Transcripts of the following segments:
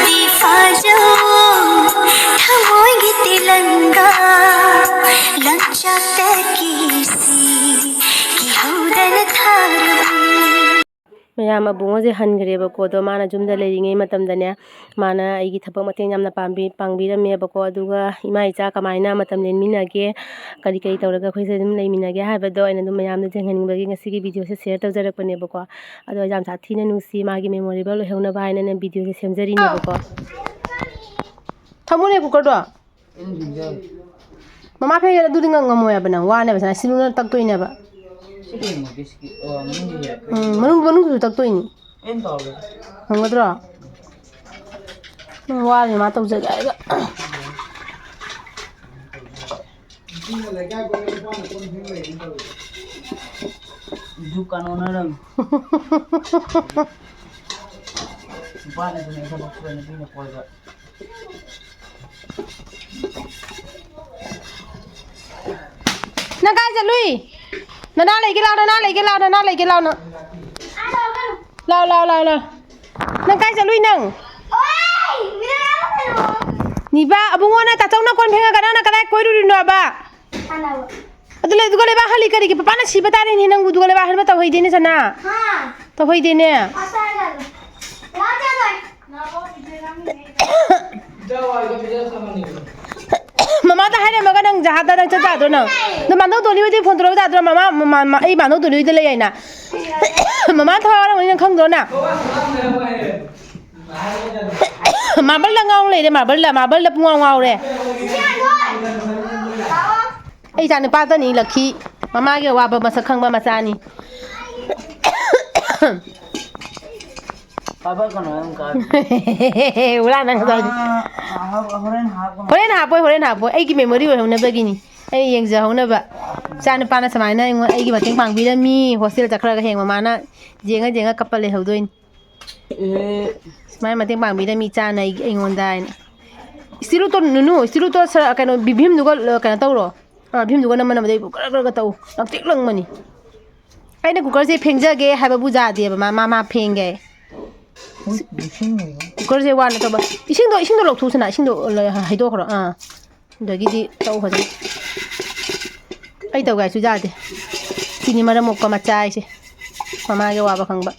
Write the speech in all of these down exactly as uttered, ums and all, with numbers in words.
ꯐꯥꯖꯧ ꯊꯃꯣꯏꯒꯤ ꯇꯦꯂꯪꯒꯥ ꯂꯝꯆꯠꯇꯒꯤ ꯁꯤ ꯀꯤꯍꯧꯗꯅ ꯊꯥꯔꯕꯅꯤ꯫ ꯃꯌꯥꯝ, ꯑꯕꯨꯡꯉꯣꯁꯦ ꯍꯟꯈ꯭ꯔꯦꯕꯀꯣ꯫ ꯑꯗꯣ ꯃꯥꯅ ꯌꯨꯝꯗ ꯂꯩꯔꯤꯉꯩ ꯃꯇꯝꯗꯅꯦ, ꯃꯥꯅ ꯑꯩꯒꯤ ꯊꯕꯛ ꯃꯇꯦꯡ ꯌꯥꯝꯅ ꯄꯥꯡꯕꯤ-, ꯄꯥꯡꯕꯤꯔꯝꯃꯦꯕꯀꯣ꯫ ꯑꯗꯨꯒ ꯏꯃꯥ ꯏꯆꯥ ꯀꯃꯥꯏꯅ ꯃꯇꯝ ꯂꯦꯟꯃꯤꯟꯅꯒꯦ, ꯀꯔꯤ ꯀꯔꯤ ꯇꯧꯔꯒ ꯑꯩꯈꯣꯏꯁꯦ ꯑꯗꯨꯝ ꯂꯩꯃꯤꯟꯅꯒꯦ ꯍꯥꯏꯕꯗꯣ ꯑꯩꯅ ꯑꯗꯨꯝ ꯃꯌꯥꯝꯗ ꯌꯦꯡꯍꯟꯅꯤꯡꯕꯒꯤ ꯉꯁꯤꯒꯤ ꯚꯤꯗꯤꯑꯣꯁꯦ ꯁꯤꯌꯔ ꯇꯧꯖꯔꯛꯄꯅꯦꯕꯀꯣ꯫ ꯑꯗꯣ ꯌꯥꯝ ꯁꯥꯊꯤꯅ ꯅꯨꯡꯁꯤ, ꯃꯥꯒꯤ ꯃꯦꯃꯣꯔꯦꯕꯜ ꯑꯣꯏꯍꯧꯅꯕ ꯍꯥꯏꯅ ꯑꯩꯅ ꯚꯤꯗꯤꯑꯣꯁꯦ ꯁꯦꯝꯖꯔꯤꯅꯦꯕꯀꯣ꯫ ꯊꯝꯃꯣꯅꯦ ꯀꯨꯀꯔꯗꯣ꯫ ꯃꯃꯥ ꯐꯦꯡꯒꯦꯔꯥ? ꯑꯗꯨꯗꯤ ꯉꯝ-, ꯉꯝꯃꯣꯏ ꯍꯥꯏꯕ ꯅꯪ, ꯋꯥꯅꯦꯕ, ꯁꯅꯥ ꯁꯤꯂꯨꯅ ꯇꯛꯇꯣꯏꯅꯦꯕ꯫ ꯁꯤ ꯀꯩꯅꯣ? ꯕꯤꯁꯀꯤꯠ, ꯑꯣ, ꯃꯅꯨꯡꯒꯤ ꯎꯝ, ꯃꯅꯨꯡ, ꯃꯅꯨꯡꯗꯨꯁꯨ ꯇꯛꯇꯣꯏꯅꯤ꯫ ꯑꯩꯅ ꯇꯧꯔꯒꯦ꯫ ꯉꯝꯒꯗ꯭ꯔꯣ? ꯅꯪ ꯋꯥꯔꯦ ꯃꯥ ꯇꯧꯖꯒꯦ ꯍꯥꯏꯔꯒ꯫ ꯗꯨꯀꯥꯟ ꯑꯣꯅꯔ ꯑꯃ꯫ ꯅꯨꯄꯥꯅꯁꯨꯅꯦ ꯊꯕꯛ ꯁꯨꯔ ꯅꯨꯄꯤꯅ ꯀꯣꯏꯕ꯫ ꯅꯪ ꯀꯥꯏ ꯆꯠꯂꯨꯏ? ꯅꯅꯥ ꯂꯩꯒꯦ ꯂꯥꯎ, ꯅꯅꯥ ꯂꯩꯒꯦ ꯂꯥꯎ, ꯅꯅꯥ ꯂꯩꯒꯦ ꯂꯥꯎ ꯅꯪ꯫ ꯂꯥꯎ, ꯂꯥꯎ, ꯂꯥꯎ, ꯂꯥꯎ꯫ ꯅꯪ ꯀꯥꯏ ꯆꯠꯂꯨꯏ ꯅꯪ? ꯅꯤꯕꯥ, ꯑꯕꯨꯡꯉꯣꯅ ꯇꯥꯆꯧꯅ ꯀꯣꯟ ꯐꯦꯡꯉꯒ ꯅꯪꯅ ꯀꯗꯥꯏ ꯀꯣꯏꯔꯨꯔꯤꯅꯣꯕ? ꯁꯥꯟꯅꯕ꯫ ꯑꯗꯨ ꯂꯩ-, ꯑꯗꯨꯒ ꯂꯩꯕꯥꯛ ꯍꯜꯂꯤ ꯀꯔꯤꯒꯤ? ꯄꯄꯥꯅ ꯁꯤꯕ ꯇꯥꯔꯦꯅꯦ ꯅꯪꯕꯨ, ꯑꯗꯨꯒ ꯂꯩꯕꯥꯛ ꯍꯟꯕ ꯇꯧꯍꯩꯗꯦꯅꯦ ꯁꯅꯥ꯫ ꯍꯥ? ꯇꯧꯍꯩꯗꯦꯅꯦ꯫ ꯑꯁ, ꯍꯥꯏꯔꯒ꯫ ꯂꯥꯛꯑꯣ, ꯆꯥꯔꯣꯏ꯫ ꯃꯃꯥꯗ ꯍꯥꯏꯔꯝꯃꯒ ꯅꯪ ꯖꯍꯥꯗ ꯅꯪ ꯆꯠ ꯌꯥꯗ꯭ꯔꯣ ꯅꯪ? ꯅꯪ ꯃꯥꯟꯗꯧ ꯗꯣꯂꯤ ꯍꯣꯏꯗꯤ ꯐꯣꯟ ꯇꯧꯔꯛꯑꯣ ꯌꯥꯗ꯭ꯔꯣ? ꯃꯃꯥ, ꯃꯃꯥ, ꯃꯃꯥ, ꯑꯩ ꯃꯥꯟꯗꯧ ꯗꯣꯂꯤ ꯍꯣꯏꯗ ꯂꯩ ꯍꯥꯏꯅ꯫ ꯃꯃꯥ ꯊꯋꯥꯏ ꯋꯥꯔꯝꯒꯅꯤ ꯅꯪ ꯈꯪꯗ꯭ꯔꯣ ꯅꯪ? ꯃꯥꯔꯕꯜꯗ ꯉꯥꯎ ꯂꯩꯔꯦ, ꯃꯥꯔꯕꯜꯗ, ꯃꯥꯔꯕꯜꯗ ꯄꯨꯡꯉꯥꯎ ꯉꯥꯎꯔꯦ꯫ ꯑꯩ ꯏꯆꯥ ꯅꯨꯄꯥꯇꯅꯤ ꯂꯛꯈꯤ, ꯃꯃꯥꯒꯤ ꯑꯋꯥꯕ ꯃꯁꯛ ꯈꯪꯕ ꯃꯆꯥꯅꯤ꯫ ꯄꯥꯕ ꯀꯩꯅꯣ ꯑꯗꯨꯝ ꯀꯥ-, ꯎꯔꯥ ꯅꯪ ꯉꯁꯥꯏꯗꯤ꯫ ꯑꯥ, ꯍꯣꯔꯦꯟ ꯍꯥꯞꯀꯅꯤ꯫ ꯍꯣꯔꯦꯟ ꯍꯥꯞꯄꯣꯏ, ꯍꯣꯔꯦꯟ ꯍꯥꯞꯄꯣꯏ, ꯑꯩꯒꯤ ꯃꯦꯃꯣꯔꯤ ꯑꯣꯏꯍꯧꯅꯕꯒꯤꯅꯤ꯫ ꯑꯩ ꯌꯦꯡꯖꯍꯧꯅꯕ꯫ ꯏꯆꯥ ꯅꯨꯄꯥꯅ ꯁꯨꯃꯥꯏꯅ ꯑꯩꯉꯣꯟ-, ꯑꯩꯒꯤ ꯃꯇꯦꯡ ꯄꯥꯡꯕꯤꯔꯝꯃꯤ꯫ ꯍꯣꯁꯇꯦꯜ ꯆꯠꯈ꯭ꯔꯒ ꯍꯌꯦꯡ ꯃꯃꯥꯅ ꯌꯦꯡꯉ ꯌꯦꯡꯉ ꯀꯞꯄ ꯂꯩꯍꯧꯗꯣꯏꯅꯤ꯫ ꯑꯦ꯫ ꯁꯨꯃꯥꯏꯅ ꯃꯇꯦꯡ ꯄꯥꯡꯕꯤꯔꯝꯃꯤ ꯏꯆꯥꯅ ꯑꯩ-, ꯑꯩꯉꯣꯟꯗ ꯍꯥꯏꯅ꯫ ꯏꯁꯇꯤꯜ ꯎꯇꯣ ꯅꯨꯅꯨ, ꯏꯁꯇꯤꯜ ꯎꯇꯣ ꯁ-, ꯀꯩꯅꯣ, ꯚꯤ-, ꯚꯤꯝꯗꯨꯒ ꯂ-, ꯀꯩꯅꯣ ꯇꯧꯔꯣ꯫ ꯑꯥ, ꯚꯤꯝꯗꯨꯒ ꯅꯝꯃ ꯅꯝꯃꯗꯤ ꯑꯩꯕꯨ ꯒ꯭ꯔ ꯒ꯭ꯔꯒ ꯇꯧ꯫ ꯂꯪꯇ꯭ꯔꯤꯛ ꯂꯪꯕꯅꯤ꯫ ꯑꯩꯅ ꯀꯨꯀꯔꯁꯦ ꯐꯦꯡꯖꯒꯦ ꯍꯥꯏꯕꯕꯨ ꯌꯥꯗꯦꯕ, ꯃꯥ, ꯃꯥ, ꯃꯥ ꯐꯦꯡꯒꯦ꯫ ꯀꯨꯀꯔꯁꯦ ꯋꯥꯅ ꯇꯧꯕ꯫ ꯏꯁꯤꯡꯗꯣ, ꯏꯁꯤꯡꯗꯣ ꯂꯧꯊꯣꯛꯁꯤꯅ, ꯏꯁꯤꯡꯗꯣ ꯂ-, ꯍꯩꯗꯣꯛꯈ꯭ꯔꯣ꯫ ꯑꯥ, ꯑꯗꯒꯤꯗꯤ ꯇꯧ ꯐꯖꯅ꯫ ꯑꯩ ꯇꯧꯒꯦ ꯍꯥꯏꯁꯨ ꯌꯥꯗꯦ꯫ ꯁꯤꯅꯤ ꯃꯔꯝ ꯃꯣꯛꯄ ꯃꯆꯥ ꯍꯥꯏꯁꯦ, ꯃꯃꯥꯒꯤ ꯑꯋꯥꯕ ꯈꯪꯕ꯫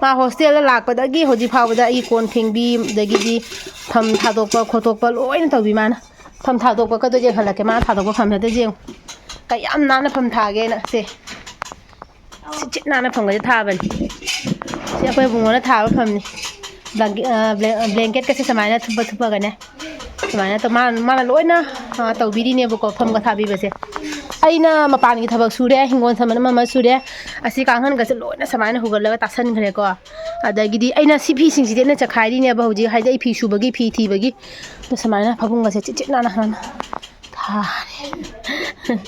ꯃꯥ ꯍꯣꯁꯇꯦꯜꯗ ꯂꯥꯛꯄꯗꯒꯤ ꯍꯧꯖꯤꯛ ꯐꯥꯎꯕꯗ ꯑꯩꯒꯤ ꯀꯣꯟ ꯐꯦꯡꯕꯤ, ꯑꯗꯒꯤꯗꯤ ꯐꯝ ꯊꯥꯗꯣꯛꯄ ꯈꯣꯠꯇꯣꯛꯄ ꯂꯣꯏꯅ ꯇꯧꯕꯤ ꯃꯥꯅ꯫ ꯐꯝ ꯊꯥꯗꯣꯛꯄ ꯀꯗꯣ ꯌꯦꯡꯍꯜꯂꯛꯀꯦ, ꯃꯥꯅ ꯊꯥꯗꯣꯛꯄ ꯐꯝ ꯅꯠꯇꯦ, ꯌꯦꯡꯉꯨ꯫ ꯀꯌꯥꯝ ꯅꯥꯟꯅ ꯐꯝ ꯊꯥꯒꯦꯅ꯫ ꯁꯦ, ꯁꯤ ꯆꯤꯠ ꯅꯥꯟꯅ ꯐꯝꯒꯁꯦ ꯊꯥꯕꯅꯤ꯫ ꯁꯤ ꯑꯩꯈꯣꯏ ꯏꯕꯨꯡꯉꯣꯅ ꯊꯥꯕ ꯐꯝꯅꯤ꯫ ꯕ꯭ꯂꯥꯡꯀꯦ-, ꯑ, ꯕ꯭ꯂꯦ-, ꯕ꯭ꯂꯦꯡꯀꯦꯠꯀꯁꯦ ꯁꯨꯃꯥꯏꯅ ꯊꯨꯞꯄ ꯊꯨꯞꯄꯒꯅꯦ, ꯁꯨꯃꯥꯏꯅ ꯇꯧ-, ꯃꯥ-, ꯃꯥꯅ ꯂꯣꯏꯅ, ꯑ, ꯇꯧꯕꯤꯔꯤꯅꯦꯕꯀꯣ, ꯐꯝꯒ ꯊꯥꯕꯤꯕꯁꯦ꯫ ꯑꯩꯅ ꯃꯄꯥꯟꯒꯤ ꯊꯕꯛ ꯁꯨꯔꯦ, ꯍꯤꯡꯒꯣꯜ ꯁꯝꯕꯜ ꯑꯃ ꯑꯃ ꯁꯨꯔꯦ꯫ ꯑꯁꯤ ꯀꯥꯡꯈꯟꯒꯁꯦ ꯂꯣꯏꯅ ꯁꯨꯃꯥꯏꯅ ꯍꯨꯒꯠꯂꯒ ꯇꯥꯁꯟꯈ꯭ꯔꯦꯀꯣ꯫ ꯑꯗꯒꯤꯗꯤ ꯑꯩꯅ ꯁꯤ ꯐꯤꯁꯤꯡꯁꯤꯗꯤ ꯑꯩꯅ ꯆꯈꯥꯏꯔꯤꯅꯦꯕ ꯍꯧꯖꯤꯛ, ꯍꯥꯏꯗꯤ ꯑꯩ ꯐꯤ ꯁꯨꯕꯒꯤ, ꯐꯤ ꯊꯤꯕꯒꯤ꯫ ꯑꯗꯣ ꯁꯨꯃꯥꯏꯅ ꯐꯃꯨꯡꯒꯁꯦ ꯆꯤꯠ ꯆꯤꯠ ꯅꯥꯟꯅ ꯅꯥꯟꯅ ꯊꯥꯔꯦ꯫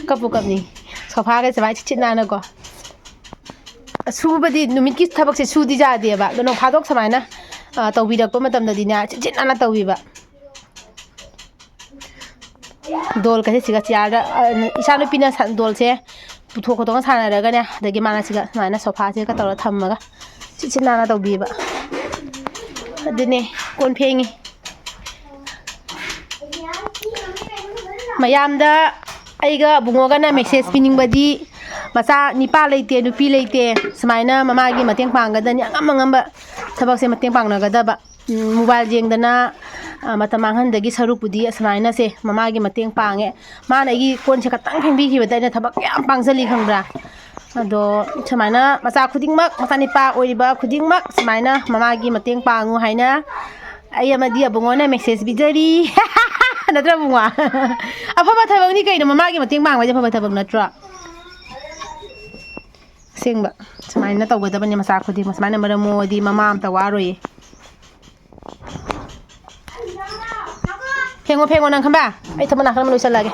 ꯀꯞꯄꯨ ꯀꯞꯅꯤꯡꯉꯤ꯫ ꯁꯣꯐꯥꯒꯁꯦ ꯁꯨꯃꯥꯏꯅ ꯆꯤꯠ ꯆꯤꯠ ꯅꯥꯟꯅꯀꯣ꯫ ꯁꯨꯕꯗꯤ ꯅꯨꯃꯤꯠꯀꯤ ꯊꯕꯛꯁꯦ ꯁꯨꯗꯤ ꯌꯥꯗꯦꯕ꯫ ꯑꯗꯣ ꯅꯣꯡ ꯐꯥꯗꯣꯛ ꯁꯨꯃꯥꯏꯅ, ꯑ, ꯇꯧꯕꯤꯔꯛꯄ ꯃꯇꯝꯗꯗꯤꯅꯦ, ꯆꯤꯠ ꯆꯤꯠ ꯅꯥꯟꯅ ꯇꯧꯕꯤꯕ꯫ ꯗꯣꯜꯒꯁꯦ ꯁꯤꯒ ꯆꯤꯌꯥꯔꯗ, ꯑ, ꯏꯆꯥꯅꯨꯄꯤꯅ ꯁ-, ꯗꯣꯜꯁꯦ ꯄꯨꯊꯣꯛ ꯈꯣꯠꯇꯣꯛꯅ ꯁꯥꯟꯅꯔꯒꯅꯦ, ꯑꯗꯒꯤ ꯃꯥꯅ ꯁꯤꯒ ꯁꯨꯃꯥꯏꯅ ꯁꯣꯐꯥꯁꯤꯒ ꯇꯧꯔꯒ ꯊꯝꯃꯒ ꯆꯤꯠ ꯆꯤꯠ ꯅꯥꯟꯅ ꯇꯧꯕꯤꯕ꯫ ꯑꯗꯨꯅꯦ ꯀꯣꯟ ꯐꯦꯡꯉꯤ꯫ ꯃꯌꯥꯝꯗ ꯑꯩꯒ ꯑꯕꯨꯡꯉꯣꯒꯅ message ꯄꯤꯅꯤꯡꯕꯗꯤ, ꯃꯆꯥ ꯅꯤꯄꯥ ꯂꯩꯇꯦ, ꯅꯨꯄꯤ ꯂꯩꯇꯦ, ꯁꯨꯃꯥꯏꯅ ꯃꯃꯥꯒꯤ ꯃꯇꯦꯡ ꯄꯥꯡꯒꯗꯅꯤ꯫ ꯑꯉꯝ ꯑꯉꯝꯕ ꯊꯕꯛꯁꯦ ꯃꯇꯦꯡ ꯄꯥꯡꯅꯒꯗꯕ꯫ ꯎꯝ, mobile ꯌꯦꯡꯗꯅ, ꯑ, ꯃꯇꯝ ꯃꯥꯡꯍꯟꯗꯒꯤ ꯁꯔꯨꯛꯄꯨꯗꯤ ꯑꯁꯨꯃꯥꯏꯅꯁꯦ ꯃꯃꯥꯒꯤ ꯃꯇꯦꯡ ꯄꯥꯡꯉꯦ꯫ ꯃꯥꯅ ꯑꯩꯒꯤ ꯀꯣꯟꯁꯦ ꯈꯛꯇꯪ ꯐꯦꯡꯕꯤꯈꯤꯕꯗ ꯑꯩꯅ ꯊꯕꯛ ꯀꯌꯥꯝ ꯄꯥꯡꯖꯜꯂꯤ ꯈꯪꯕ꯭ꯔꯥ? ꯑꯗꯣ ꯁꯨꯃꯥꯏꯅ ꯃꯆꯥ ꯈꯨꯗꯤꯡꯃꯛ, ꯃꯆꯥꯅꯤꯄꯥ ꯑꯣꯏꯔꯤꯕ ꯈꯨꯗꯤꯡꯃꯛ ꯁꯨꯃꯥꯏꯅ ꯃꯃꯥꯒꯤ ꯃꯇꯦꯡ ꯄꯥꯡꯉꯨ ꯍꯥꯏꯅ ꯑꯩ ꯑꯃꯗꯤ ꯑꯕꯨꯡꯉꯣꯅ message ꯄꯤꯖꯔꯤ꯫ ꯅꯠꯇ꯭ꯔ, ꯑꯕꯨꯡꯉꯣ? ꯑꯐꯕ ꯊꯕꯛꯅꯤ ꯀꯩꯅꯣ, ꯃꯃꯥꯒꯤ ꯃꯇꯦꯡ ꯄꯥꯡꯕ ꯍꯥꯏꯁꯦ ꯑꯐꯕ ꯊꯕꯛ ꯅꯠꯇ꯭ꯔꯣ? ꯑꯁꯦꯡꯕ, ꯁꯨꯃꯥꯏꯅ ꯇꯧꯒꯗꯕꯅꯤ ꯃꯆꯥ ꯈꯨꯗꯤꯡꯃꯛ꯫ ꯁꯨꯃꯥꯏꯅ ꯃꯔꯝ ꯃꯣꯛꯑꯗꯤ ꯃꯃꯥ ꯑꯝꯇ ꯋꯥꯔꯣꯏꯌꯦ꯫ ꯐꯦꯡꯉꯣ, ꯐꯦꯡꯉꯣ ꯅꯪ ꯈꯪꯕ꯭ꯔꯥ? ꯑꯩ ꯊꯕꯛ ꯅꯥꯀꯟ ꯑꯃ ꯂꯣꯏꯁꯜꯂꯒꯦ꯫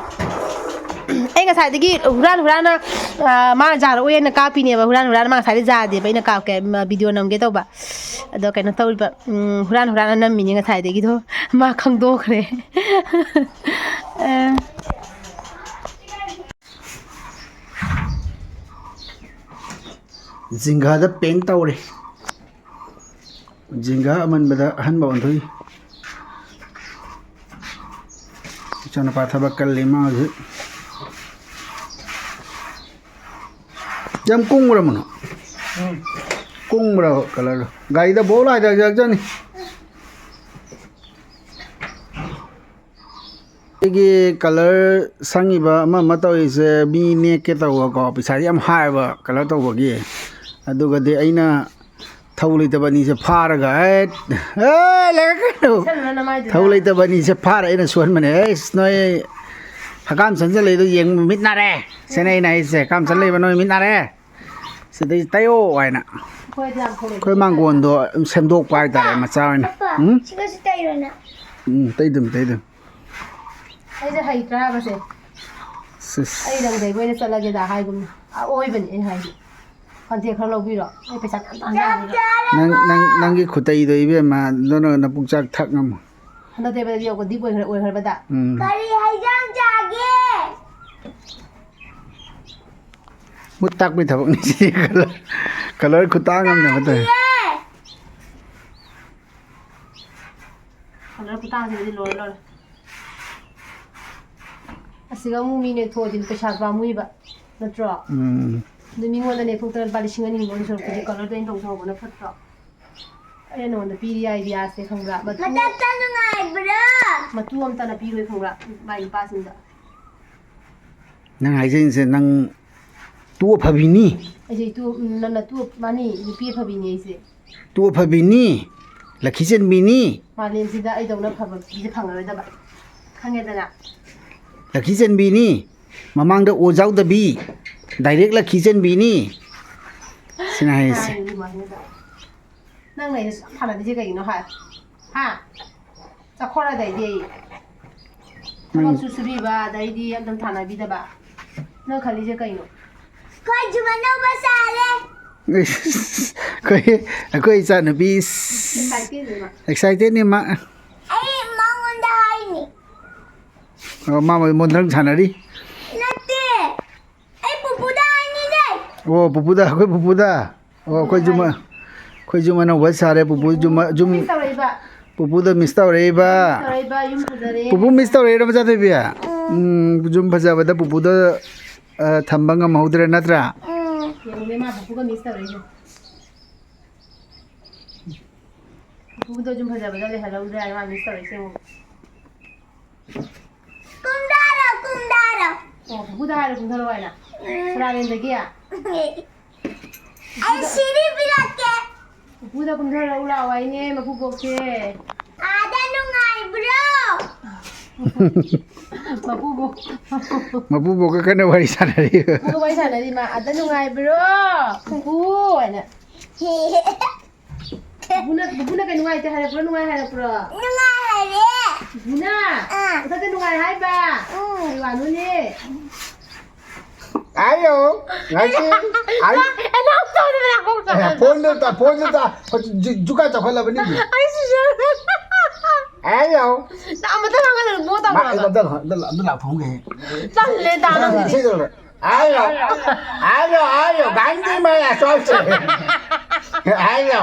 ꯑꯩ ꯉꯁꯥꯏꯗꯒꯤ ꯍꯨꯔꯥꯟ ꯍꯨꯔꯥꯟꯅ, ꯑ, ꯃꯥꯅ ꯌꯥꯔꯛꯑꯣꯏꯅ ꯀꯥꯞꯄꯤꯅꯦꯕ꯫ ꯍꯨꯔꯥꯟ ꯍꯨꯔꯥꯟꯅ ꯃꯥ ꯉꯁꯥꯏꯗꯩ ꯌꯥꯗꯦꯕ꯫ ꯑꯩꯅ ꯀꯥꯞꯀꯦ, ꯃ-, video ꯅꯝꯒꯦ ꯇꯧꯕ꯫ ꯑꯗꯣ ꯀꯩꯅꯣ ꯇꯧꯔꯤꯕ, ꯎꯝ, ꯍꯨꯔꯥꯟ ꯍꯨꯔꯥꯟꯅ ꯅꯝꯃꯤꯅꯦ ꯉꯁꯥꯏꯗꯒꯤꯗꯣ꯫ ꯃꯥ ꯈꯪꯗꯣꯛꯈ꯭ꯔꯦ꯫ ꯑ꯫ ꯖꯤꯡꯒꯥꯗ paint ꯇꯧꯔꯦ꯫ ꯖꯤꯡꯒ ꯑꯃꯟꯕꯗ ꯑꯍꯟꯕ ꯑꯣꯟꯊꯣꯛꯏ꯫ ꯏꯆꯥꯅꯨꯄꯥ ꯊꯕꯛ ꯀꯜꯂꯤ ꯃꯥ ꯍꯧꯖꯤꯛ꯫ ꯌꯥꯝ ꯀꯨꯡꯕ꯭ꯔꯥ ꯃꯅꯣ? ꯎꯝ꯫ ꯀꯨꯡꯕ꯭ꯔꯥ ꯀꯂꯔꯗꯣ? ꯒꯥꯔꯤꯗ ꯕꯣꯛ ꯂꯥꯏꯗ ꯌꯥꯛꯆꯅꯤ꯫ ꯑꯩꯒꯤ ꯀꯂꯔ ꯁꯪꯉꯤꯕ ꯑꯃ ꯑꯃ ꯇꯧꯔꯤꯁꯦ ꯃꯤ ꯅꯦꯛꯀꯦ ꯇꯧꯕꯀꯣ, ꯄꯩꯁꯥꯗꯤ ꯌꯥꯝ ꯍꯥꯏꯌꯦꯕ ꯀꯂꯔ ꯇꯧꯕꯒꯤ꯫ ꯑꯗꯨꯒꯗꯤ ꯑꯩꯅ ꯊꯧ ꯂꯩꯇꯕ ꯑꯅꯤꯁꯦ ꯐꯥꯔꯒ, ꯑꯦ, ꯑꯦ, ꯂꯩꯔꯛꯀꯅꯨ꯫ ꯁꯜꯂꯨꯔꯣ ꯅꯃꯥꯏꯗꯨꯗ꯫ ꯊꯧ ꯂꯩꯇꯕ ꯑꯅꯤꯁꯦ ꯐꯥꯔ ꯑꯩꯅ ꯁꯨꯍꯟꯕꯅꯦ꯫ ꯑꯦꯁ, ꯅꯣꯏ ꯍꯀꯥꯝ ꯆꯟꯖꯜꯂꯛꯏꯗꯣ ꯌꯦꯡ ꯃꯤꯠ ꯅꯥꯔꯦ꯫ ꯁꯤꯅꯦ ꯑꯩꯅ ꯍꯥꯏꯁꯦ, ꯍꯀꯥꯝ ꯆꯟ ꯂꯩꯕ ꯅꯣꯏ ꯃꯤꯠ ꯅꯥꯔꯦ꯫ ꯁꯤꯗꯩ ꯇꯩꯌꯣ ꯍꯥꯏꯅ꯫ ꯑꯩꯈꯣꯏꯗꯤ ꯌꯥꯝ ꯊꯧ ꯂꯩꯇꯦ꯫ ꯑꯩꯈꯣꯏ ꯃꯥꯡꯒꯣꯟꯗꯣ ꯁꯦꯝꯗꯣꯛꯄ ꯍꯥꯏꯇꯥꯔꯦ, ꯃꯆꯥ ꯑꯣꯏꯅ꯫ ꯄꯄꯥ, ꯎꯝ? ꯁꯤꯒꯁꯨ ꯇꯩꯔꯣꯅ꯫ ꯎꯝ, ꯇꯩꯗꯝ, ꯇꯩꯗꯝ꯫ ꯑꯩꯁꯦ ꯍꯩꯇ꯭ꯔꯥ ꯍꯥꯏꯕꯁꯦ? ꯁꯤꯁ꯫ ꯑꯩ ꯔꯪ ꯇꯩꯕ ꯑꯣꯏꯅ ꯆꯠꯂꯒꯦꯗ ꯍꯥꯏꯒꯨꯝꯅ꯫ ꯑꯑꯣꯏꯕꯅꯤ ꯑꯩꯅ ꯍꯥꯏꯁꯦ꯫ ꯀꯟꯇꯦꯛ ꯈꯔ ꯂꯧꯕꯤꯔꯣ? ꯑꯩ ꯄꯩꯁꯥ ꯃꯌꯥꯝ ꯇꯥꯟ ꯌꯥꯅꯤꯕ꯫ ꯅꯪ, ꯅꯪ, ꯅꯪꯒꯤ ꯈꯨꯇꯩꯗꯣ ꯏꯕꯦꯝꯃ, ꯑꯗꯨꯅ ꯅꯄꯨꯛꯆꯥꯛ ꯊꯛ ꯉꯝꯃꯣ꯫ ꯍꯟꯗꯛ ꯇꯩꯕꯗꯗꯤ ꯌꯦꯡꯉꯣ, ꯗꯤꯞ ꯑꯣꯏꯈ꯭ꯔꯦ, ꯑꯣꯏꯈ꯭ꯔꯕꯗ꯫ ꯎꯝ꯫ ꯀꯔꯤ ꯍꯩꯖꯥꯡ ꯆꯥꯒꯦ? ꯃꯨꯠ ꯇꯥꯛꯄꯩ ꯊꯕꯛꯅꯤ ꯁꯤ꯫ ꯀꯂꯔ, ꯀꯂꯔ ꯈꯨꯇꯥꯡ ꯑꯃꯅꯦ ꯍꯟꯗꯛ꯫ ꯆꯥꯗꯤꯌꯦ꯫ ꯀꯂꯔ ꯈꯨꯇꯥꯡꯁꯤꯗꯤ ꯂꯣꯏꯔꯦ, ꯂꯣꯏꯔꯦ꯫ ꯑꯁꯤꯒ ꯑꯃꯨꯛ ꯃꯤ ꯅꯦꯛꯊꯣꯛꯑꯗꯤ ꯄꯩꯁꯥ ꯄꯥꯝꯃꯨꯏꯕ, ꯅꯠꯇ꯭ꯔꯣ? ꯎꯝ꯫ ꯑꯗꯨ ꯃꯤꯉꯣꯟꯗ ꯅꯦꯛꯊꯣꯛꯇꯅ ꯂꯨꯄꯥ ꯂꯤꯁꯤꯡ ꯑꯅꯤ ꯂꯣꯟ ꯁꯔꯨꯛꯄꯨꯗꯤ ꯀꯂꯔꯗꯣ ꯑꯩꯅ ꯇꯧꯖꯍꯧꯕꯅ ꯐꯠꯇ꯭ꯔꯣ? ꯑꯩꯅ ꯅꯉꯣꯟꯗ ꯄꯤꯔꯤ ꯑꯥꯏꯗꯤꯌꯥꯁꯦ ꯈꯪꯕ꯭ꯔꯥ? ꯃꯇꯨ, ꯃꯇꯠꯇ ꯅꯨꯡꯉꯥꯏꯕ꯭ꯔꯥ? ꯃꯇꯨ ꯑꯝꯇꯅ ꯄꯤꯔꯣꯏ ꯈꯪꯕ꯭ꯔꯥ? ꯃꯥꯏ ꯅꯨꯄꯥꯁꯤꯡꯗ꯫ ꯅꯪ ꯍꯥꯏꯖꯔꯤꯁꯦ ꯅꯪ ꯇꯨ ꯑꯐꯕꯤꯅꯤ꯫ ꯑꯩꯁꯦ ꯏꯇꯨ, ꯎꯝ, ꯅꯪꯅ ꯇꯨ, ꯃꯥꯅꯤ, ꯅꯨꯄꯤ ꯑꯐꯕꯤꯅꯤ ꯑꯩꯁꯦ꯫ ꯇꯨ ꯑꯐꯕꯤꯅꯤ, ꯂꯛꯈꯤ ꯆꯦꯟꯕꯤꯅꯤ꯫ ꯃꯥꯂꯦꯝꯁꯤꯗ ꯑꯩꯗꯧꯅ ꯐꯕ ꯃꯤꯁꯦ ꯐꯪꯉꯔꯣꯏꯗꯕ꯫ ꯈꯪꯉꯦꯗꯅ? ꯂꯛꯈꯤ ꯆꯦꯟꯕꯤꯅꯤ, ꯃꯃꯥꯡꯗ ꯑꯣ ꯌꯥꯎꯗꯕꯤ, ꯗꯥꯏꯔꯦꯛ ꯂꯛꯈꯤ ꯆꯦꯟꯕꯤꯅꯤ꯫ ꯁꯤꯅ ꯍꯥꯏꯔꯤꯁꯦ꯫ ꯍꯥꯏꯔꯤꯅꯤ ꯑꯗꯨꯃꯥꯏꯅ꯫ ꯅꯪ ꯑꯩꯅ ꯁꯨꯛꯌꯥꯝ ꯊꯥꯅꯗ꯭ꯔꯤꯁꯦ ꯀꯩꯒꯤꯅꯣ ꯍꯥꯏ? ꯍꯥ? ꯆꯠꯈ꯭ꯔꯣ ꯑꯗꯩꯗꯤ ꯑꯩ꯫ ꯅꯪ ꯊꯕꯛꯁꯨ ꯁꯨꯕꯤꯕ, ꯑꯗꯩꯗꯤ ꯑꯝꯇꯪ ꯊꯥꯅꯕꯤꯗꯕ꯫ ꯅꯪ ꯈꯜꯂꯤꯁꯦ ꯀꯩꯅꯣ? ꯑꯩꯈꯣꯏ ꯖꯤꯝ ꯑꯅꯧꯕ ꯁꯥꯔꯦ꯫ ꯑꯩꯈꯣꯏ, ꯑꯩꯈꯣꯏ ꯏꯆꯥꯅꯨꯄꯤ excited ꯅꯤ ꯃꯥ꯫ Excited ꯅꯤ ꯃꯥ꯫ ꯑꯩ ꯃꯉꯣꯟꯗ ꯍꯥꯏꯅꯤ꯫ ꯑꯣ, ꯃꯥ ꯃꯣꯟꯗ꯭ꯔꯪ ꯁꯥꯟꯅꯔꯤ꯫ ꯅꯠꯇꯦ꯫ ꯑꯩ ꯄꯨꯄꯨꯗ ꯍꯥꯏꯅꯤꯅꯦ꯫ ꯑꯣ, ꯄꯨꯄꯨꯗ, ꯑꯩꯈꯣꯏ ꯄꯨꯄꯨꯗ꯫ ꯑꯣ, ꯑꯩꯈꯣꯏꯁꯨ ꯃ-, ꯑꯩꯈꯣꯏ ꯌꯨꯝ ꯑꯅꯧꯕ ꯁꯥꯔꯦ꯫ ꯄꯨꯄꯨ ꯌꯨꯝ, ꯌꯨꯝ, ꯄꯨꯄꯨꯗ ꯃꯤꯁ ꯇꯧꯔꯛꯏꯕ꯫ ꯄꯨꯄꯨꯗ ꯃꯤꯁ ꯇꯧꯔꯛꯏꯕ꯫ ꯄꯨꯄꯨ ꯃꯤꯁ ꯇꯧꯔꯛꯏꯔꯣ, ꯃꯆꯥꯊꯣꯏꯕꯤ? ꯎꯝ, ꯌꯨꯝ ꯐꯖꯕꯗ ꯄꯨꯄꯨꯗ, ꯑ, ꯊꯝꯕ ꯉꯝꯍꯧꯗ꯭ꯔꯦ, ꯅꯠꯇ꯭ꯔꯥ? ꯎꯝ꯫ ꯌꯦꯡꯉꯨꯅꯦ, ꯃꯥ ꯄꯨꯄꯨꯒ ꯃꯤꯁ ꯇꯧꯔꯛꯏꯁꯦ꯫ ꯄꯨꯄꯨꯗꯣ ꯌꯨꯝ ꯐꯖꯕꯗ ꯂꯩꯍꯜꯍꯧꯗ꯭ꯔꯦ ꯍꯥꯏꯅ ꯃꯥ ꯃꯤꯁ ꯇꯧꯔꯛꯏꯁꯦ ꯌꯦꯡꯉꯨ꯫ ꯀꯨꯝꯊꯔꯣ, ꯀꯨꯝꯊꯔꯣ꯫ ꯑꯣ, ꯄꯨꯄꯨꯗ ꯍꯥꯏꯔꯣ ꯀꯨꯝꯊꯔꯣ ꯍꯥꯏꯅ? ꯎꯝ꯫ ꯁꯅꯥꯔꯦꯟꯗꯒꯤ? ꯑꯩ ꯁꯤꯔꯤ ꯄꯤꯔꯛꯀꯦ꯫ ꯄꯨꯄꯨꯗ ꯀꯨꯝꯊꯔꯛꯎ ꯂꯥꯛꯑꯣ ꯍꯥꯏꯅꯦ, ꯃꯀꯨꯕꯣꯛꯁꯦ꯫ ꯑꯥꯗ ꯅꯨꯡꯉꯥꯏꯕ꯭ꯔꯣ? ꯃꯀꯨꯕꯣꯛ꯫ ꯃꯄꯨꯕꯣꯛꯀ ꯀꯟꯅ ꯋꯥꯔꯤ ꯁꯥꯟꯅꯔꯤ꯫ ꯃꯀꯨꯕꯣꯛ ꯋꯥꯔꯤ ꯁꯥꯟꯅꯔꯤ ꯃꯥ꯫ "ꯑꯥꯗ ꯅꯨꯡꯉꯥꯏꯕ꯭ꯔꯣ, ꯄꯨꯄꯨ?" ꯍꯥꯏꯅ꯫ ꯄꯨꯄꯨꯅ, ꯄꯨꯄꯨꯅ ꯀꯩ ꯅꯨꯡꯉꯥꯏꯇꯦ ꯍꯥꯏꯔꯛꯄ꯭ꯔꯣ, ꯅꯨꯡꯉꯥꯏ ꯍꯥꯏꯔꯛꯄ꯭ꯔꯣ? ꯅꯨꯡꯉꯥꯏ ꯍꯥꯏꯔꯦ꯫ ꯄꯨꯄꯨꯅ? ꯑꯥ꯫ ꯃꯊꯛꯇ ꯅꯨꯡꯉꯥꯏ ꯍꯥꯏꯕ? ꯎꯝ꯫ ꯀꯩ ꯋꯥꯅꯣꯅꯦ? ꯍꯥꯏꯌꯣ, ꯉꯁꯤ, ꯑꯩ, ꯑꯦ, ꯅꯪ ꯇꯧꯗꯅ ꯂꯥꯛꯄ ꯑꯦ, ꯐꯣꯟꯗ ꯇ-, ꯐꯣꯟꯗ ꯇ-, ꯍꯧꯖꯤꯛ ꯖꯨ-, ꯖꯨꯀꯥ ꯆꯥꯎꯈꯠꯂꯕꯅꯤ꯫ ꯑꯩ ꯁꯤꯖꯔꯦ꯫ ꯍꯥꯏꯌꯣ꯫ ꯅꯪ ꯑꯃꯇ ꯉꯥꯡꯍꯜꯂꯨꯅꯨ, ꯃꯣ ꯃꯥ, ꯇꯧꯔꯒ꯫ ꯑꯝꯇ, ꯑꯝꯇ, ꯑꯝꯇ ꯂꯥꯛꯐꯝꯒꯦ꯫ ꯇꯜꯂꯦ, ꯇꯥ, ꯅꯪ ꯅꯪꯗꯤ꯫ ꯏꯁꯩ ꯇꯧꯔꯣ꯫ ꯍꯥꯏꯌꯣ꯫ ꯍꯥꯏꯌꯣ, ꯍꯥꯏꯌꯣ, ꯒꯥꯟꯙꯤ ꯃꯌꯥ ꯆꯧꯁꯦ꯫ ꯍꯥꯏꯌꯣ꯫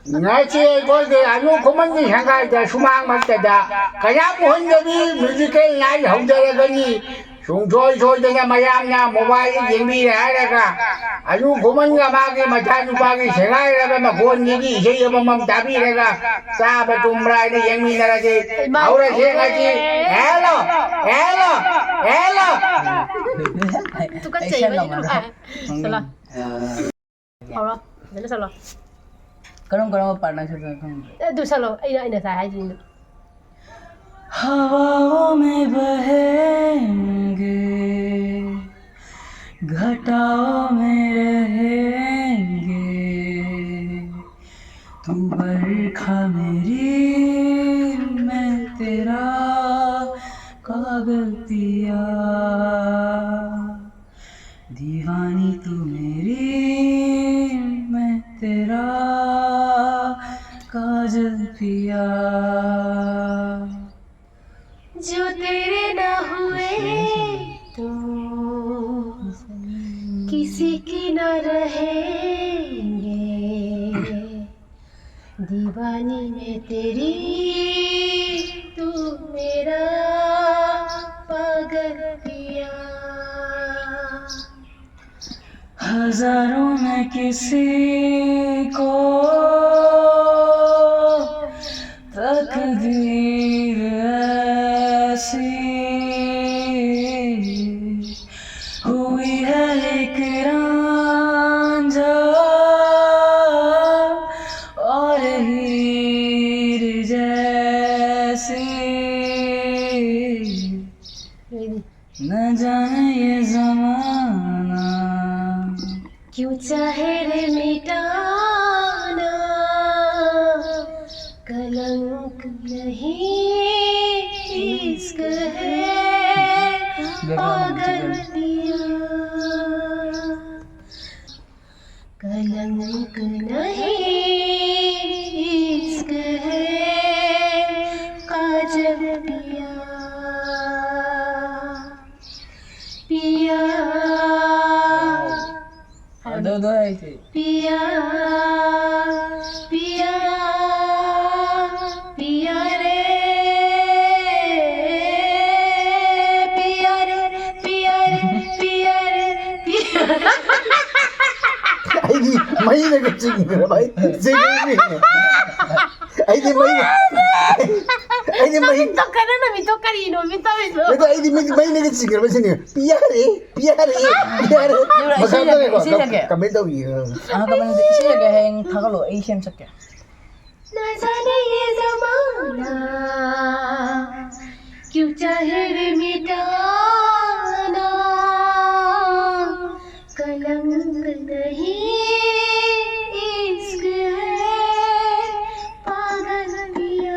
ꯉꯁꯤ ꯑꯩꯈꯣꯏꯒꯤ ꯑꯅꯨ ꯈꯨꯃꯟꯒꯤ ꯁꯪꯒꯥꯏꯗ ꯁꯨꯃꯥꯡ ꯃꯔꯛꯇꯗ ꯀꯌꯥꯝ ꯍꯣꯟꯗꯕꯤ ꯃ꯭ꯌꯨꯖꯤꯀꯦꯜ ꯅꯥꯏꯠ ꯍꯧꯖꯔꯒꯅꯤ꯫ ꯁꯨꯡꯁꯣꯏ ꯁꯣꯏꯗꯅ ꯃꯌꯥꯝꯅ ꯃꯣꯕꯥꯏꯜꯗ ꯌꯦꯡꯕꯤꯔꯦ ꯍꯥꯏꯔꯒ ꯑꯅꯨ ꯈꯨꯃꯟꯒ ꯃꯥꯒꯤ ꯃꯆꯥꯅꯨꯄꯥꯒꯤ ꯁꯦꯒꯥꯏꯔꯕ ꯃꯈꯣꯟꯁꯤꯒꯤ ꯏꯁꯩ ꯑꯃꯃꯝ ꯇꯥꯕꯤꯔꯒ ꯆꯥꯕ ꯇꯨꯝꯕ꯭ꯔꯥ ꯍꯥꯏꯅ ꯌꯦꯡꯃꯤꯟꯅꯔꯁꯤ꯫ ꯏꯃꯥ, ꯍꯧꯔꯁꯤ ꯉꯁꯤ꯫ ꯍꯦꯜꯂꯣ! ꯍꯦꯜꯂꯣ! ꯍꯦꯜꯂꯣ! ꯇꯨꯀꯠꯆꯩ, ꯑꯩ ꯁꯦꯝ ꯃꯁꯤ ꯉꯝꯃꯔꯣꯏ꯫ ꯇꯨꯀꯠ-, ꯆꯠꯂꯣ꯫ ꯍꯧꯔꯣ꯫ ꯐꯖꯅ ꯆꯠꯂꯣ꯫ ꯀꯔꯝ ꯀꯔꯝꯕ ꯄꯥꯔꯠꯅꯣ ꯁꯠꯄ ꯈꯪꯗ꯭ꯔꯦ꯫ ꯑꯦ, ꯑꯗꯨ ꯆꯠꯂꯣ꯫ ꯑꯩꯅ, ꯑꯩꯅ ꯉꯁꯥꯏ ꯍꯥꯏꯗꯨꯅꯤ꯫ हवाओं में बहेंगे, घटाओं में रहेंगे, तुम बरखा मेरी, मैं तेरा कागल पिया। दीवानी तू मेरी, मैं तेरा काजल पिया। जो तेरे ना हुए तो किसी की ना रहेंगे। दीवानी मैं तेरी, तू मेरा पागल पिया। हजारों में किसी को तकदीर ऐसी हुई है एक रांझा और हीर जैसी। न जाने ये जमाना क्यों चाहे रे मिटाना, कलंक नहीं इश्क है पागल पिया। कलंक नहीं इश्क है काजल पिया। पिया। हाँ, दो दो है इसे। पिया, पिया, पिया रे, पिया रे, पिया रे, पिया रे, पिया रे। ꯑꯩꯗꯤ ꯃꯩꯅꯒ ꯆꯤꯡꯈ꯭ꯔꯕ ꯑꯩ ꯆꯤꯡꯉꯤꯅꯦ꯫ ꯑꯩꯗꯤ ꯃꯩ ꯑꯩꯗꯤ ꯃꯩ ꯃꯤꯠꯇꯣ ꯀꯩꯅꯣ ꯅꯨꯃꯤꯠꯇꯣ ꯀꯔꯤꯅꯣ ꯃꯤꯠ ꯇꯧꯔꯤꯗꯣ? ꯅꯠꯇꯦ, ꯑꯩꯗꯤ ꯃꯩ ꯃꯩꯅꯒ ꯆꯤꯡꯈ꯭ꯔꯕ ꯁꯤꯅꯤ꯫ ꯄꯤꯌꯥꯔꯦ, ꯄꯤꯌꯥꯔꯦ, ꯄꯤꯌꯥꯔꯦ꯫ ꯑꯗꯨꯔ ꯃꯈꯥ ꯏꯁꯩ- ꯇꯥꯔꯦꯀꯣ꯫ ꯏꯁꯩ ꯁꯛꯀꯦ꯫ ꯀꯃꯦꯟ ꯇꯧꯕꯤꯌꯨ꯫ ꯑꯥ, ꯀꯃꯥꯏꯅ ꯏꯁꯩ ꯁꯛꯀꯦ, ꯍꯌꯦꯡ ꯊꯥꯒꯠꯂꯣ, ꯑꯩ ꯁꯦꯝ ꯁꯛꯀꯦ꯫ न जाने ये जमाना क्यों चाहे रे मिटाना, कलंक नहीं इश्क है पागल पिया।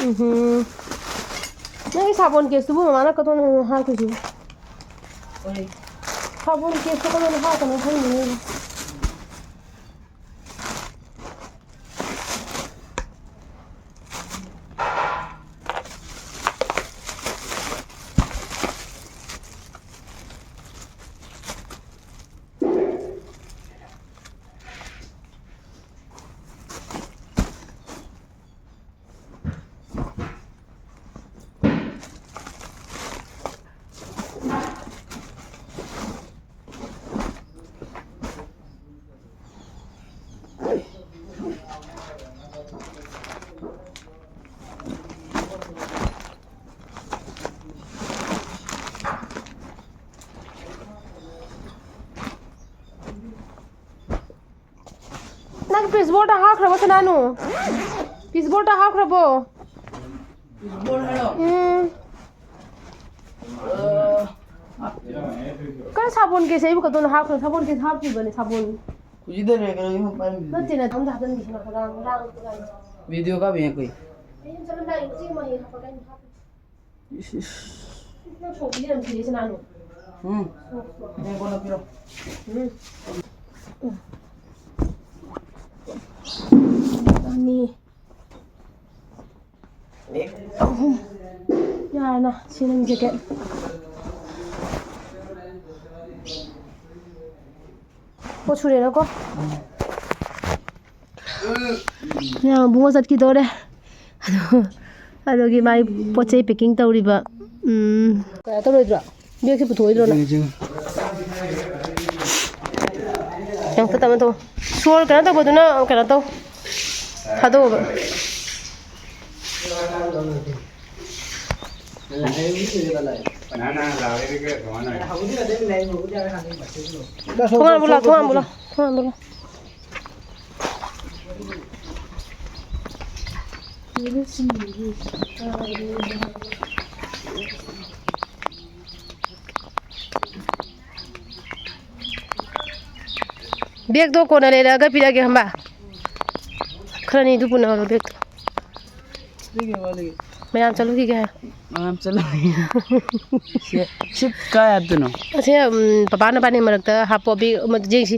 ꯎꯝꯍꯨꯝ꯫ ꯅꯪꯒꯤ ꯁꯥꯄꯣꯟ ꯀꯦꯁꯇꯨꯕꯨ ꯃꯃꯥꯅ ꯀꯗꯣꯝꯗꯅꯣ ꯍꯥꯞꯈ꯭ꯔꯤꯁꯤꯕꯨ? ꯁꯥꯄꯣꯟ ꯀꯦꯁꯇꯣ ꯀꯗꯣꯝꯗ ꯍꯥꯞꯄꯅꯣ ꯈꯪꯗꯦꯅꯦ꯫ ꯅꯪ ꯄꯤꯁꯕꯣꯔꯗ ꯍꯥꯞꯈ꯭ꯔꯕꯣ, ꯁꯅꯥꯅꯨ? ꯄꯤꯁꯕꯣꯔꯗ ꯍꯥꯞꯈ꯭ꯔꯕꯣ? ꯎꯝ꯫ ꯀꯩꯅꯣ, ꯁꯥꯄꯣꯟ ꯀꯦꯁꯁꯦ ꯑꯩꯕꯨ ꯀꯗꯣꯝꯗ ꯍꯥꯞꯈ꯭ꯔꯦ? ꯁꯥꯄꯣꯟ ꯀꯦꯁ ꯍꯥꯞꯇ꯭ꯔꯤꯕꯅꯦ, ꯁꯥꯄꯣꯟ꯫ ꯅꯠꯇꯦ, ꯅꯠꯇꯦ, ꯑꯝꯇ ꯍꯥꯞꯆꯤꯟꯈꯤꯁꯤ, ꯉꯥꯏꯈꯣ, ꯔꯥꯡ, ꯔꯥꯡ, ꯔꯥꯡ꯫ ꯚꯤꯗꯤꯑꯣ ꯀꯥꯞꯄꯤ ꯉꯥꯏꯈꯣ꯫ ꯑꯩ ꯌꯨꯝ ꯆꯠꯂꯝꯗꯥꯏ ꯎꯆꯤ ꯃꯍꯤ ꯍꯥꯞꯄꯒ ꯑꯩꯅ ꯍꯥꯞꯄꯤ꯫ ꯏꯁ, ꯏꯁ꯫ ꯅꯪ ꯁꯣꯛꯄꯗꯤ ꯌꯥꯝ ꯊꯤꯔꯦ, ꯁꯅꯥꯅꯨ꯫ ꯎꯝ꯫ ꯁꯣꯛ, ꯁꯣꯛ꯫ ꯍꯌꯦꯡ ꯀꯣꯟꯅ ꯄꯤꯔꯣ꯫ ꯎꯝ꯫ ꯑꯅꯤ꯫ ꯑꯍꯨꯝ꯫ ꯌꯥꯔꯦꯅ, ꯁꯤ ꯅꯪ ꯖꯦꯀꯦꯠ꯫ ꯄꯣꯠ ꯁꯨꯔꯦꯅꯀꯣ꯫ ꯃꯌꯥꯝ ꯏꯕꯨꯡꯉꯣ ꯆꯠꯈꯤꯗꯣꯔꯦ꯫ ꯑꯗꯣ, ꯑꯗꯨꯒꯤ ꯃꯥꯏ ꯄꯣꯠ ꯆꯩ packing ꯇꯧꯔꯤꯕ꯫ ꯎꯝ꯫ ꯀꯩꯅꯣ ꯇꯧꯔꯣꯏꯗ꯭ꯔꯣ? ꯕꯦꯒꯁꯦ ꯄꯨꯊꯣꯛꯑꯣꯏꯗ꯭ꯔꯣ ꯅꯪ? ꯌꯥꯝ ꯇꯞꯅ ꯇꯧ꯫ ꯁꯣꯔ ꯀꯩꯅꯣ ꯇꯧꯕꯗꯨꯅ ꯀꯩꯅꯣ ꯇꯧ꯫ ꯊꯥꯗꯣꯛꯑꯣꯕ꯫ ꯊꯣꯡ ꯍꯥꯡꯕꯨ ꯂꯥꯎ, ꯊꯣꯡ ꯍꯥꯡꯕꯨ ꯂꯥꯎ, ꯊꯣꯡ ꯍꯥꯡꯕꯨ ꯂꯥꯎ꯫ ꯕꯦꯒꯇꯣ ꯀꯣꯟꯅ ꯂꯩꯔꯛꯑꯒ ꯄꯤꯔꯛꯑꯒꯦ ꯈꯪꯕ? ꯈꯔꯅꯤꯗꯨ ꯄꯨꯅꯍꯧꯔꯣ ꯕꯦꯒꯇꯣ꯫ ꯃꯌꯥꯝ ꯆꯠꯂꯨꯈꯤꯒꯦ ꯍꯥꯏ꯫ ꯃꯌꯥꯝ ꯆꯠꯂꯨꯈꯤꯒꯦ꯫ ꯁꯤ, ꯁꯤ ꯀꯥꯏ ꯍꯥꯞꯇꯣꯏꯅꯣ? ꯑꯁꯦ, ꯎꯝ, ꯄꯄꯥ ꯅꯕꯥꯅꯤ ꯃꯔꯛꯇ ꯍꯥꯞꯄꯣ, ꯑꯕꯤ-, ꯑꯃ ꯌꯦꯡꯁꯤ꯫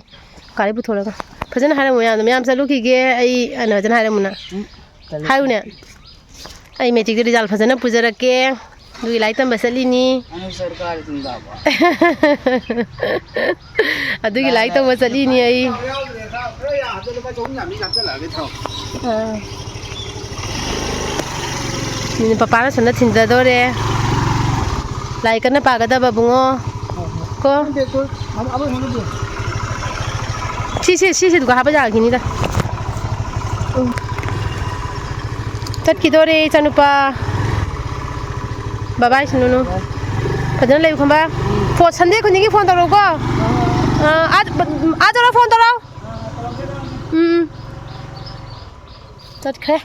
ꯒꯥꯔꯤ ꯄꯨꯊꯣꯔꯒ꯫ ꯐꯖꯅ ꯍꯥꯏꯔꯝꯃꯨ ꯃꯌꯥꯝꯗ, "ꯃꯌꯥꯝ ꯆꯠꯂꯨꯈꯤꯒꯦ ꯑꯩ," ꯑꯅ ꯐꯖꯅ ꯍꯥꯏꯔꯝꯃꯨꯅ꯫ ꯎꯝ, ꯆꯠꯂꯨ꯫ ꯍꯥꯏꯌꯨꯅꯦ꯫ "ꯑꯩ matricꯇ result ꯐꯖꯅ ꯄꯨꯖꯔꯛꯀꯦ꯫ ꯑꯗꯨꯒꯤ ꯂꯥꯏꯔꯤꯛ ꯇꯝꯕ ꯆꯠꯂꯤꯅꯤ꯫ ꯑꯅꯨ ꯁꯔꯀꯥꯔ ꯇꯨꯡꯗꯕ꯫ ꯑꯗꯨꯒꯤ ꯂꯥꯏꯔꯤꯛ ꯇꯝꯕ ꯆꯠꯂꯤꯅꯤ ꯑꯩ꯫" ꯑꯥ꯫ ꯃꯤꯅ ꯄꯄꯥꯅ ꯁꯣꯝꯗ ꯊꯤꯟꯖꯗꯣꯔꯦ꯫ ꯂꯥꯏꯔꯤꯛ ꯀꯟꯅ ꯄꯥꯒꯗꯕ ꯕꯨꯡꯉꯣ꯫ ꯀꯣ꯫ ꯁꯤꯁꯦ, ꯁꯤꯁꯦ ꯑꯗꯨꯒ ꯍꯥꯞꯄ ꯌꯥꯈꯤꯅꯤꯗ꯫ ꯎꯝ꯫ ꯆꯠꯈꯤꯗꯣꯔꯦ ꯏꯆꯥꯅꯨꯄꯥ꯫ Bye bye ꯁꯅꯨꯅꯨ꯫ ꯐꯖꯅ ꯂꯩꯌꯨ ꯈꯪꯕ꯫ ꯐꯣꯟ, Sunday ꯈꯨꯗꯤꯡꯒꯤ phone ꯇꯧꯔꯛꯎꯀꯣ꯫ ꯑꯥ, ꯑꯥ, ꯑꯥ ꯆꯠꯂꯣ, phone ꯇꯧꯔꯛꯑꯣ꯫ ꯎꯝ꯫ ꯆꯠꯈ꯭ꯔꯦ꯫